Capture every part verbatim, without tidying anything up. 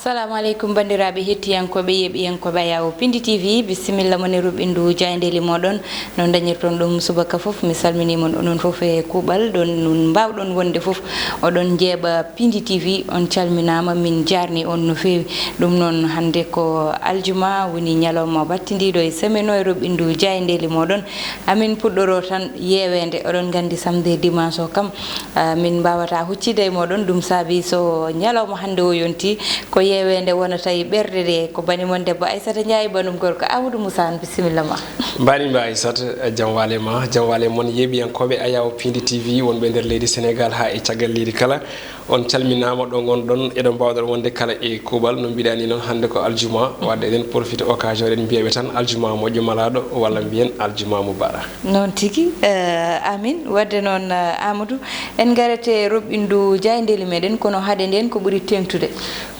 Assalamu aleykum, banndiraaɓe hettiyankooɓe, yeeɓiyankooɓe Ayawo Pindi T V, bisimilla mon e ruɓɓindu jaayndeeli mooɗon. No dañirton ɗum subaka fof, mi salminii mon onon fof e kuuɓal ɗon nun mbaawɗon wonde fof. Oɗon njeeɓa Pindi T V, on calminaama, min jaarni on no feewi. Ɗum noon, hannde ko aljuma, woni ñalawma battindiiɗo e semaine o e ruɓɓindu jaayndeeli mooɗon. Amin puɗɗoro tan yeeweende, oɗon nganndi samedi e dimanche o kam, ah, min mbaawata huccide e mooɗon. Ɗum saabi so ñalawma hannde o yonti, ko yeeweende wonata e ɓerɗe ɗe. Ko bani mon debbo Aissata Ndiaye, banum gorko Amadou Moussa Anne, bisimilla ma. Mbaɗi mba Aissata, jam waale ma, jam waale mon yeeɓiyankooɓe Ayawo Pindi T V wonɓe nder leydi Sénégal haa e caggal leydi kala. On calminaama ɗo ngonɗon, eɗon mbaawɗon wonde kala e kuuɓal, no mbiɗa ni noon, hannde ko aljuma, wadde eɗen profite occasion, eɗen mbiyaɓe tan aljuma moƴƴo malaaɗo, walla mbiyen aljuma mubarak. Noon tigi, eh, amin. Wadde noon, eh, Amadou, en ngarete ruɓɓindu jaayndeeli meɗen, kono hade nden ko ɓuri teŋtude?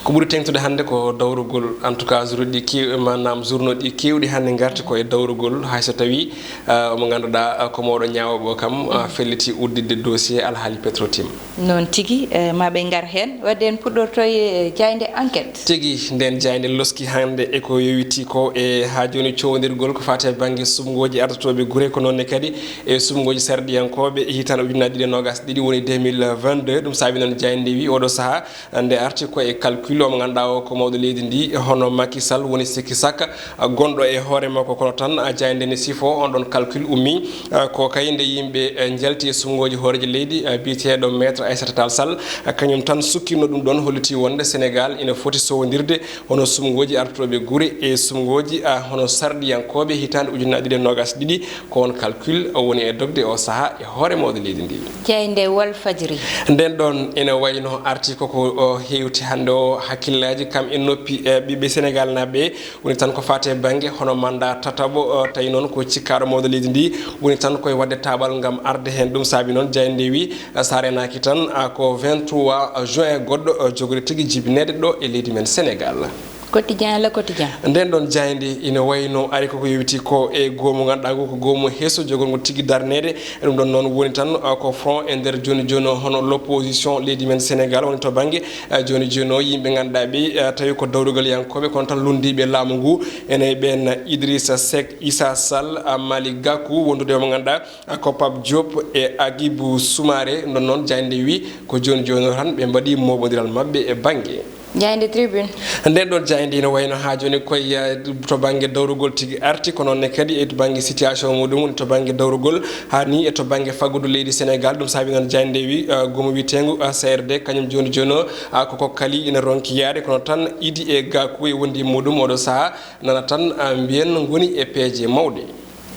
Ko ɓuri teŋtude hannde ko dawrugol, en tout cas, journée ɗi kew-, maanaam journée ɗi keewɗi hannde ngarti ko e dawrugol, hay so tawi, eh, omo ngannduɗaa, eh, ko mawɗo ñaawooɓe o kam, eh, felliti udditde dossier alhaali Petrotim. Noon tigi, eh, ma ɓe ngar heen. Wadde en puɗɗorto e jaaynde Enquête. Tigi, nden jaaynde loski hannde e ko yowiti ko e haa jooni cowndirgol ko faati e bannge suɓngooji ardotooɓe gure, ko noon ne kadi e suɓngooji sarɗiyankooɓe e hitaande ujunnaji ɗiɗi e noogas ɗiɗi, woni deux mille vingt-deux. Ɗum saabi noon jaaynde wi oɗo sahaa nde arti ko e calcul o mo ngannduɗaa o ko mawɗo leydi ndi, hono Macky Sall woni sikki sakka gonɗo e hoore makko, kono tan, a, jaaynde ne sifo on ɗon calcul ummi, a, ko kay nde yimɓe, e, njalti e suɓngooji hooreejo leydi, a, biyeteeɗo Maître Aïssata Tall Sall, a, kañum tan sukkitno ɗum ɗon, holliti wonde Sénégal ina foti sowndirde hono suɓngooji ardotooɓe gure e suɓngooji, a, hono sarɗiyankooɓe hitaande ujunnaji ɗiɗi e noogas ɗiɗi, ko on calcul woni e dogde o sahaa e hoore mawɗo leydi ndi. Jaaynde Walfadjri. Nden ɗon ina wayno arti koko o hewti hannde o hakkillaaji kam e noppi, e, ɓiɓɓe Sénégal naaɓe. Woni tan ko faati e bannge hono mandat tataɓo, o, tawi noon ko cikkaaɗo mawɗo leydi ndi, woni tan koye waɗde taaɓal ngam arde heen. Ɗum saabi noon jaaynde wi, a, so a reenaaki tan, a, ko vingt-trois juin goɗɗo, o, jogori tigi jibineede ɗo e leydi men Sénégal. Quotidien, Le Quotidien. Nden ɗon jaaynde ina wayno ari koko yowiti ko e goomu ngannduɗaa ngu ko goomu heeso jogorngu tigi darneede. Ɗum ɗon noon woni tan, a, ko front e nder jooni jooni o, hono l'opposition leydi men Sénégal woni to bannge, a, jooni jooni o yimɓe ngannduɗaa ɓe, a, tawi ko dawrugalyankooɓe kono tan lunndiiɓe laamu ngu. Ene ɓeen Idrissa Seck, Issa Sall, a, Malick Gakou, wondude e mo ngannduɗaa, a, ko Pape Diop e Agibou Soumaré. Ɗum ɗon noon jaaynde wi ko jooni jooni o tan ɓe mbaɗi mooɓondiral maɓɓe e bannge. Jaaynde Tribune. Nden ɗon jaaynde ina wayno haa jooni koye, eh, to bannge dawrugol tigi arti, ko noon ne kadi e to bannge situation muɗum woni to bannge dawrugol, haa ni e to bannge faggudu leydi Sénégal. Ɗum saabi noon jaaynde wi, eh, goomu wiyeteengu, eh, C R D, kañum jooni jooni o, ah, ko kokkali ina ronki yaade, kono tan Idi e Gakou e wondi muɗum oɗo sahaa nana tan, ah, mbiyen ngoni e peeje mawɗe.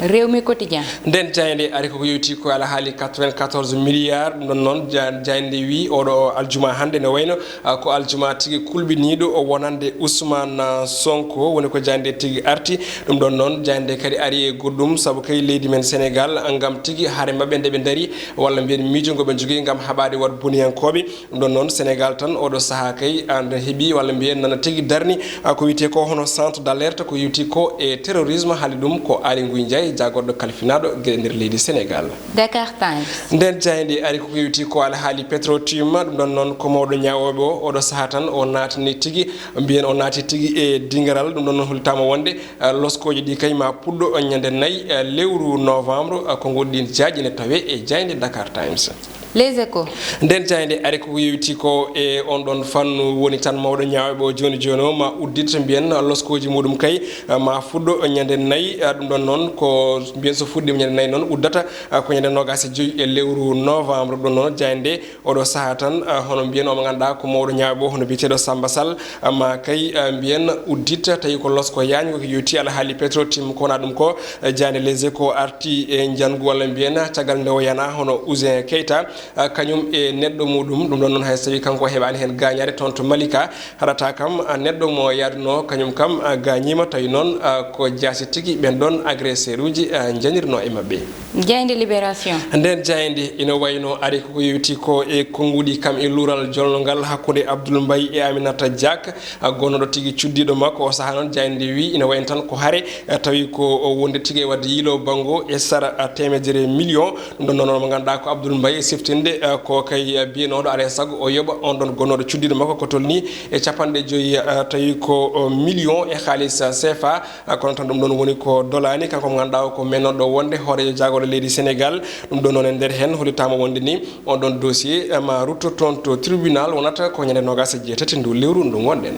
Rewmi Quotidien. Nden jaaynde ari koko yowiti ko alhaali quatre-vingt-quatorze milliards. Ɗum ɗon noon ja-, jaaynde wi oɗo aljuma hannde ne wayno, ah, ko aljuma tigi kulɓiniiɗo o wonande Ousmane, ah, Sonko woni ko jaaynde tigi arti. Ɗum ɗon noon jaaynde kadi ari e goɗɗum sabu kay leydi men Sénégal ngam tigi hare maɓɓe nde ɓe ndari walla mbiyen miijo ngo ɓe njogii ngam haɓaade waɗ boniyankooɓe. Ɗum ɗon noon Sénégal tan oɗo sahaa kay, ah, nde heɓi walla mbiyen nana tigi darni, ah, ko wiyetee ko hono centre d'alerte ko yowiti ko e terrorisme, haali ɗum ko Aly Ngouille Ndiaye, jaagorɗo kalfinaaɗo geɗe nder leydi Sénégal. Dakar Times. Nden jaaynde ari ko yowiti ko alhaali Petrotim, ɗum ɗon noon ko mawɗo ñaawooɓe o, oɗo sahaa tan o naatani tigi, mbiyen o naati tigi e dingaral, ɗum ɗon noon hollitaama wonde, ah, loskooji ɗi kay ma puɗɗo ñande nayi, ah, lewru novembre, ah, ko ngoɗɗin jaaƴi ne tawe e jaaynde Dakar Times. Les Échos. Nden jaaynde ari ko yewti ko e on ɗon fannu woni tan mawɗo ñaawɓe o jooni jooni o ma uddit mbiyen loskooji muɗum kay, ah, ma fuɗɗo ñande nayi, ah, ɗum ɗon noon ko mbiyen so fuɗɗiima ñande nayi noon uddata, ah, ko ñande noogaas e joy e lewru novembre. Ɗum noon jaaynde oɗo sahaa tan, ah, hono mbiyen omo ngannduɗaa ko mawɗo ñaawɓe o hono biyeteeɗo Samba Sall, ah, ma kay, ah, mbiyen uddit tawi ko losko yaañgo ko yewti alhaali Petrotim ko wona ɗum ko, ah, jaaynde Les Échos arti e njanngu walla mbiyen caggal nde o yana hono Ouzin Keita, ah, kañum e neɗɗo muɗum. Ɗum ɗon noon hay so tawi kanko o heɓaani heen gaañaare toon to Malika, haɗata kam, ah, neɗɗo mo yaadunoo kañum kam, ah, gaañiima tawi noon, ah, ko jaasi tigi ɓen ɗon agresseur uji, ah, njanirnoo e maɓɓe. Jaaynde Libération. Nden jaaynde ina wayno ari koko yewti ko e konnguɗi kam e luural jolnongal hakkunde Abdoul Mbaye e Aminata Diak, a, gonnoɗo tigi cuddiɗo makko. O sahaa noon jaaynde wi ina wayno tan ko hare, a, tawi ko o wonde tigi e wadde yiilo banngo e sara, a, temedere million. Ɗum ɗon noon mo ngannduɗaa ko Abdoul Mbaye siftinde, a, ko kay, a, biyanoɗo alay sago o yoɓa on ɗon gonnoɗo cuddiɗo makko ko tolni e capanɗe joyi, a, tawi ko, o, million e haalis, a, C F A. A, kono tan ɗum ɗon woni ko dolaani, kanko mo ngannduɗaa o ko mennoɗo wonde hooreejo jaagorɗe leydi Sénégal. Ɗum ɗon noon e nder heen hollitaama wonde ni on ɗon dossier, eh, ma rutto toon to tribunal, wonata ko ñande noogaas e jeetati ndu lewru ndu ngonɗen.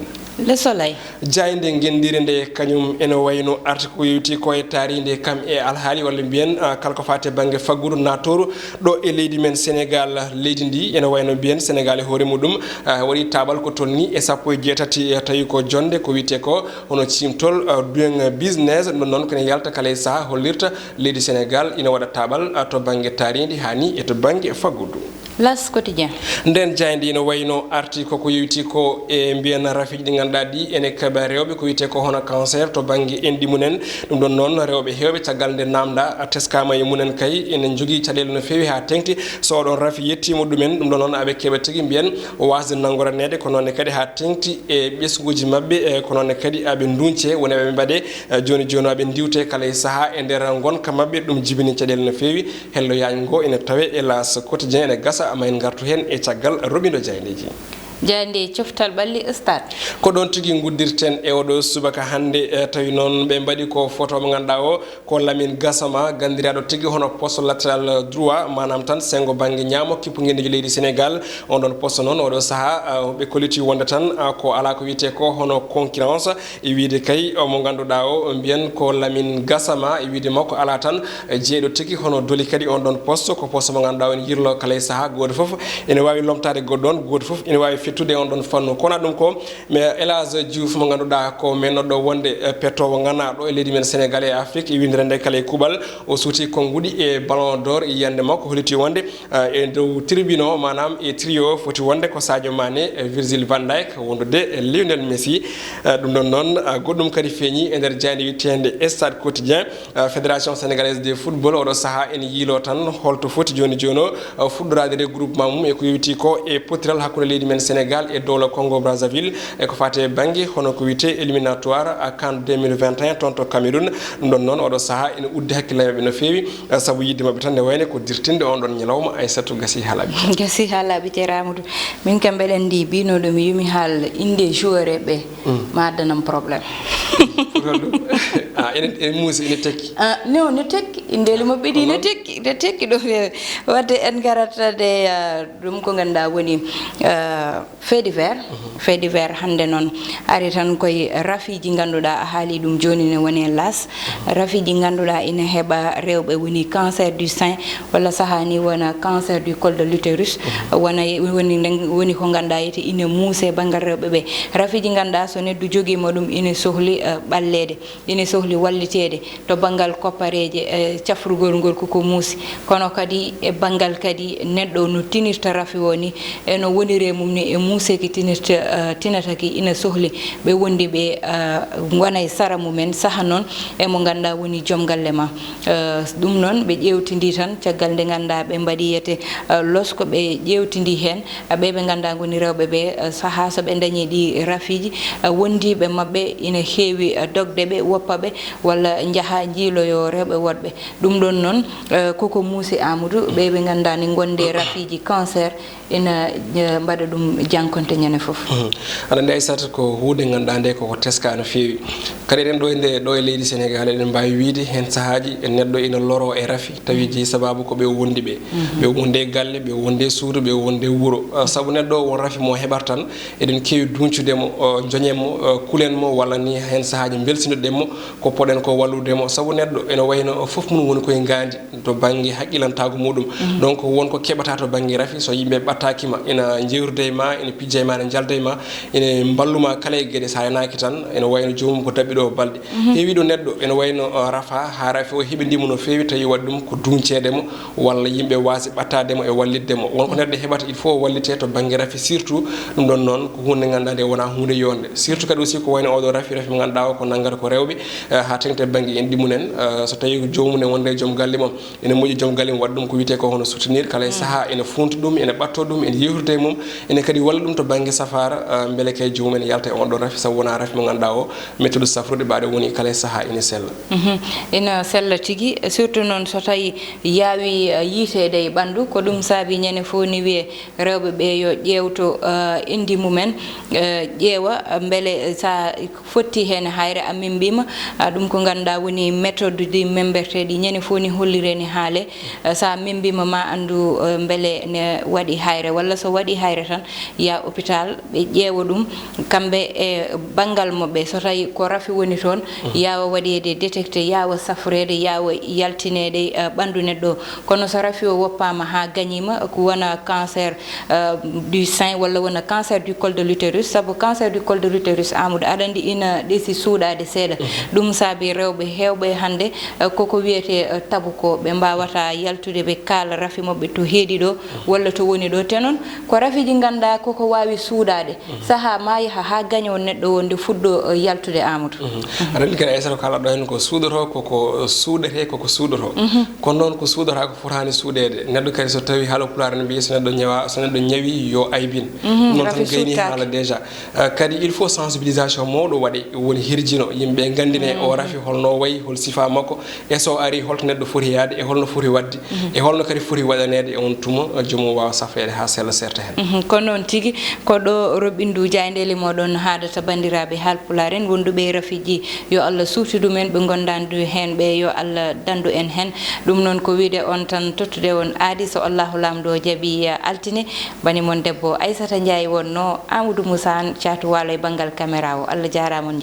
Le Soleil. Jaaynde ngenndiire nde kañum ene wayno arti ko yewti ko e taariinde kam e alhaali walla mbiyen, ah, kala ko faati e bannge faggudu naatooru ɗo e leydi men Sénégal. Leydi ndi ene wayno mbiyen Sénégal e hoore muɗum, ah, waɗi taabal ko tolni e sappo e jeetati, eh, tawi ko jonnde ko wiyetee ko hono ciimtol, uh, doing business, ɗum noon ko ene yalta kala e sahaa hollirta leydi Sénégal ina waɗa taabal, uh, to bannge taariindi haa ni e to bannge faggudu. L'As Quotidien. Nden jaaynde ina wayno arti koko yewti ko e mbiyen rafiiji ɗi ngannduɗaa ɗi ene kaɓa rewɓe ko wiyetee ko hono cancer to bannge enɗi mumen. Ɗum ɗon noon rewɓe heewɓe caggal nde naamnda teskaama e mumen kay ene njogii caɗeele no feewi haa teŋti. So oɗon rafi yettiima ɗumen, ɗum ɗon noon aɓe keɓa tigi mbiyen waasde nanngoraneede, ko noon ne kadi haa teŋti e ɓesnguuji maɓɓe, e ko noon ne kadi aɓe nduñce, woni aɓe mbaɗe, e jooni jooni aɓe ndiwte kala e sahaa e nder ngonka maɓɓe, ɗum jibini caɗeele no feewi. Hello yaañ ngo ene tawe e L'As Quotidien, ene gasa ma en ngartu heen e caggal roɓindo jaayndeeji. Jaaynde coftal ɓalli Stade. Ko ɗoon tigi nguddirten e oɗo subaka hannde, e tawi noon ɓe mbaɗi ko photo mo ngannduɗaa o, ko Lamine Gassama, ganndiraaɗo tigi hono poste latéral droit, maanaam tan senngo bannge ñaamo kippu ngenndiijo leydi Sénégal. On ɗon poste noon, oɗo sahaa, ah, ɓe kolliti wonde tan, ah, ko alaa ko wiyetee ko hono concurrence, e wiyde kay, o mo ngannduɗaa o, mbiyen ko Lamine Gassama, e wiyde makko alaa tan, eh, jeeyɗo tigi hono doli kadi on ɗon poste, ko poste mo ngannduɗaa o ene yirlo kala e sahaa, gooto fof ene waawi lomtaade goɗɗo on, gooto fof ene waawi fettude e on ɗon fannu. Kono ɗum ko Mais El Hadj Diouf mo ngannduɗaa ko mennoɗo wonde, eh, pettoowo ŋanaaɗo e leydi men Sénégal e Afrique, e winndere nde kala e kuuɓal, o suuti konnguɗi e Ballon d'Or e yiyannde makko, holliti wonde, eh, e dow tribune o, maanaam e trio o, foti wonde ko Sadio Mané, eh, Virgil van Dijk, wondude e Lionel Messi. Eh, ɗum ɗon noon, eh, goɗɗum kadi feeñi e nder jaaynde wiyeteende Stade Quotidien. Uh, Fédération Sénégalaise de Football oɗo sahaa ene yiilo tan holto foti jooni jooni o, uh, fuɗɗoraade regroupement mum e ko yowiti ko e pottiral hakkunde leydi men Sénégal e dowla Congo Brazzaville e ko faati e bannge hono ko wiyetee éliminatoire, uh, CAN deux mille vingt et un toon to Cameroun. Ɗum ɗon noon oɗo sahaa ene uddi hakkillaaji maɓɓe no feewi, uh, sabu yiɗde maɓɓe tan ne wayne ko dirtinde on ɗon ñalawma. Aissatou, gasi haa laaɓi. Gasi haa laaɓi, Ceerno Amadou. Min kam mbeɗa anndi biinooɗo mi yumi haal innde joueur ɓe. Mm. Ma addanam problème. Ko holɗum? Ah, ene, ene muusi, ene tekki. Ah, non, ne tekki. Indeeli maɓɓe ɗi ne tekki, ne tekki ɗo feewi. Wadde en ngarat de, ah, ɗum ko ngannduɗaa woni, ah, fait divers. Mhm. Fait divers hannde noon ari tan koye rafiiji ngannduɗaa a haali ɗum jooni ne woni e L'As. Rafiiji ngannduɗaa ina heɓa rewɓe woni cancer du sein, walla sahaa ni wona cancer du col de l'utérus, wona woni nden, woni ko ngannduɗaa yete ina muuse banngal rewɓe ɓe. Rafiiji ngannduɗaa so neɗɗo jogiima ɗum ina sohli, eh, ɓalleede, ina sohli walliteede to banngal koppareeje, eh, cafrugol ngol koko muusi. Kono kadi e banngal kadi neɗɗo no tinirta rafi o ni, e no woniri e mum ni, e muuseeki tinirta, eh, tinata ki ina sohli ɓe wondi ɓe, eh, ngona e sara mumen, saha noon e mo ngannduɗaa woni joom galle ma. Eh, ɗum noon ɓe ƴeewtindi tan, caggal nde ngannduɗaa ɓe mbaɗi yete, eh, losko, ɓe ƴeewtindi heen, eh, ɓe ɓe ngannduɗaa ngoni rewɓe ɓe, eh, saha so ɓe ndañi ɗi rafiiji, eh, wondiiɓe maɓɓe ina heewi, eh, dogde ɓe, woppa ɓe, walla njaha njiiloyo rewɓe woɗɓe. Ɗum ɗon noon, eh, koko muusi Amadou, ɓe ɓe ngannduɗaa ni ngonde rafiiji cancer, ina, eh, mbaɗa ɗum jannkonte ñande fof. Mhm. Aɗa anndi, Aissata, ko huunde ngannduɗaa nde koko teska no feewi. Kadi eɗen ɗo e nde, ɗo e leydi Sénégal, eɗen mbaawi wiyde heen sahaaji neɗɗo ina loro e rafi, tawi jeyi sabaabu ko ɓe wondi ɓe. Mhm. Ɓe wonde e galle, ɓe wonde e suudu, ɓe wonde e wuro. Ah, sabu neɗɗo o won rafi mo heɓata tan, eɗen keewi duñcude mo, o, joñen mo, o, kulen mo, walla ni heen sahaaji mbelsinirɗen mo, ko poɗen ko wallude mo. Sabu neɗɗo ene wayno fof mum woni koye ngaandi. To bannge haqqilantaagu muɗum. Mhm. Donc, won ko keɓata to bannge rafi, so yimɓe ɓattaaki ma, ina njeewrida e ma, ina pijja e ma, ina njalda e ma, ina mballu ma kala e geɗe, so a yanaaki tan, ene wayno joomum ko daɓɓi ɗo o balɗe. Heewi ɗo neɗɗo ene wayno, uh, rafa, haa rafi o heɓi ndimu no feewi, tawi waɗi ɗum ko duñceede mo, walla yimɓe waasi ɓattaade mo e wallitde mo. Won ko neɗɗo heɓata, il faut o wallite to bannge rafi, surtout ɗum ɗon noon ko huunde nde ngannduɗaa nde wonaa huunde yonde. Surtout kadi aussi ko wayno oɗo rafi, rafi mo ngannduɗaa o ko nanngata ko rewɓe, uh, haa teŋti e bannge enɗi mumen. Uh, so tawi ko joomum en wonde e joom galle mum, ene moƴƴi joom galle mum waɗa ɗum ko wiyetee ko hono soutenir, kala e sahaa ene funta ɗum, ene ɓatto ɗum, ene yewtida e mum, ene kadi walla ɗum to bannge safaara, uh, mbele kay joomum en yalta e on ɗon rafi, sabu wonaa rafi mo ngannduɗaa o mettuɗo safrude, mbaɗa woni kala e sahaa ene sella. Mhm. Ina sella tigi, surtout noon so tawi yaawi, uh, yiiteede e ɓanndu, ko ɗum saabi ñande fof ni wiyee rewɓe ɓe yo ƴeewto, uh, enɗi mumen, uh, ƴeewa, uh, mbele sa fotti heen hayre a membiima, uh, ɗum ko ngannduɗaa woni méthode ɗi memberteeɗi ñande fof ni holliree ni haale. Uh, sa membiima ma anndu, uh, mbele ne waɗi hayre, walla so waɗi hayre tan yaa hôpital ɓe ƴeewa ɗum, kamɓe e banngal maɓɓe, so tawi ko rafi woni toon, yaawa waɗeede détecté, yaawa safreede, yaawa yaltineede, uh, ɓanndu neɗɗo. Kono so rafi o woppaama haa gañiima, ko wona cancer, uh, du sein walla wona cancer du col de l'utérus, sabu cancer du col de l'utérus, Amadou, aɗa anndi ina ɗeesi suuɗaade seeɗa. Ɗum saabi rewɓe heewɓe hannde, uh, koko wiyetee, uh, tabu ko ɓe mbaawata yaltude ɓe kaala rafi maɓɓe to heedi ɗo walla to woni ɗo. Te noon ko rafiiji ngannduɗaa koko waawi suuɗaade. Sahaa ma yaha haa gaño neɗɗo o nde fuɗɗo, uh, yaltude, Amadou. Mhm. Aɗa anndi kadi, Aissata, ko kaalɗaa ɗo heen ko suuɗoto, koko suuɗetee, koko suuɗoto. Kono noon ko suuɗata ko fotaani suuɗeede. Neɗɗo kadi so tawi haala pulaar ne mbiyi so neɗɗo ñawa, so neɗɗo ñawi yo aybin. Mhm, ɗum noon tan rafi gayni suuɗtaaki. Haala déjà. Uh, kadi il faut sensibilisation mawɗo waɗe, woni hirjino yimɓe nganndine o rafi holno o wayi, hol sifa makko, e so ari holto neɗɗo foti yaade e holno foti waɗde. E holno kadi foti waɗaneede e on tuma, joomum waawa safreede haa sella seerta heen. Mhm, ko noon tigi, ko ɗo roɓɓindu jaayndeele moɗon haadata banndiraaɓe haalpulaar en wonduɓe e rafiiji, yo Allah suuti ɗum en, ɓe ngondandu heen ɓe, yo Allah dandu en heen. Ɗum noon ko wiide on tan tottude on aadi, so Allahu Laamɗo jaɓi, eh, altine, bani mon debbo Aissata Ndiaye wonno, Amadou Moussa Anne caatu waalo e banngal caméra o. Allah jaaraama, on njaaraama.